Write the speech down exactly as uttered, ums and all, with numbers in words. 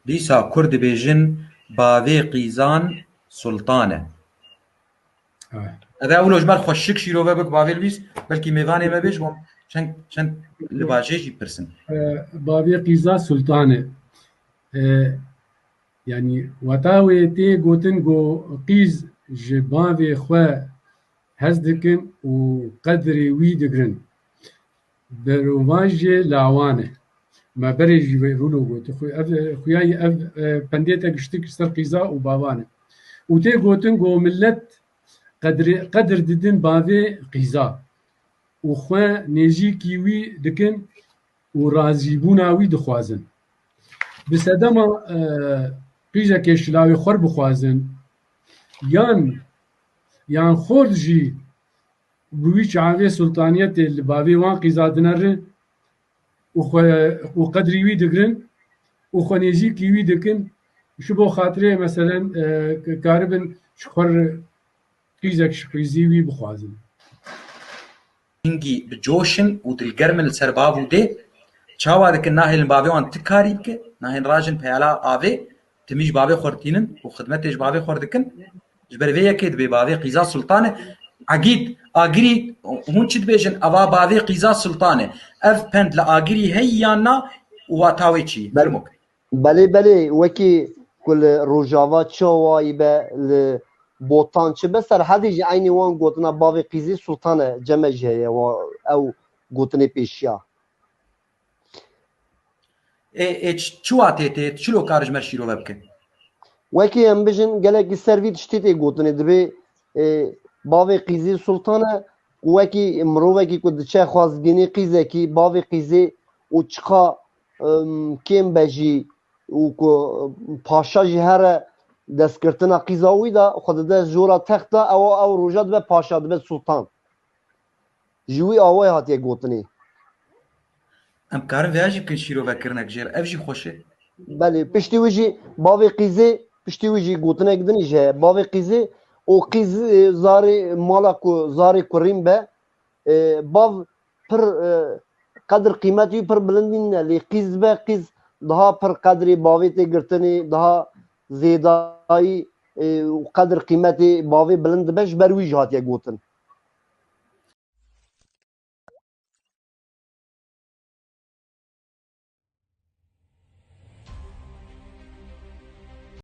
Dîsa Kurd dibêjin bavê qîzan sultan e. Evet. Ev e wilo ji ber xweşik şîrove bik bavê Lwîs, belkî mêvanê me bê ji bo çend, çend li bajê jî pirsin. E, bavê qîza sultan e. E, yanî weta wê tê gotin ku qîz ji bavê xwe hez dikin û qedrê wî digirin. Berovan jê lawan e. Me berê jî vê rûlo got. Xu-, ev, xuyayî ev, e, pendêtek giştik ser qîza û bavan e. Û tê gotin ku millet qedrê, qedir didin bavê qîza û xwe nêzîkî wî dikin û razîbûna wî dixwazin. Bi sedema, e, qîzekê şilawê xwe bixwazin, yan, yan xort jî bi wî çavê sultaniyetê li bavê wan qîza dinerin û xwe, û qedrî wî digirin û xwe nêzîkî wî dikin, ji bo xatirê, meselen, e, karibin ji xwe re qîzek ji qîzî wî bixwazin. Hingî bi coş in û dilgerm in li ser bav û dê. Çawa dikin, nahêlin bavê wan ti karî bike, nahên rajin peyala avê, timî ji bavê xwe re tînin û xidmetê ji bavê xwe re dikin. Ji ber vê yekê dibê bavê qîza sultan e. Egîd, Agirî, hûn çi dibêjin? Eva bavê qîza sultan e. Ev pend li Agirî heyî yan na û wata wê çi? Ber- Fermo. Belê, belê, wekî ku li Rojava çawayî be, li Botan çi be, Serhedê jî eynî wan gotina bavê qîzê sultan e, cem e jî heye, wa-, ew gotinê pêşiya. Ê, ê, ç-, çi watê tê, çilo kar ji me şîrove bike? Wekî em bijin, gelekî ser vî tiştî tê gotinê, dibê, ê, bavê qîzê sultan e, ku wekî mirovekî ku diçe xwazgînî qîzekî, bavê qîzê û çiqa, em, kêm be jî û ku, em, paşa jî here destgirtina qîza wî de xwe dide jora texta, ew, ew roja dibe paşa, dibe sultan. Ji wî awayê hatiye gotinê. Em karin vêya jî bikin şîrovekirinek jê re. Ev jî xweş e. Belê, piştî wî jî bavê qîzê, piştî wî jî gotinek din jî heye. Bavê qîzê û qîz, e, zarê mala ku zarê kurîn be, e, bav pir, e, qedir qîmetî wî pir bilind nîne. Lê qîz be, qîz daha pir qedrê bavê tê girtinê, daha zêdayî, e, û qedir qîmetê bavê bilind dibe, ji ber wî jî hatiye gotin.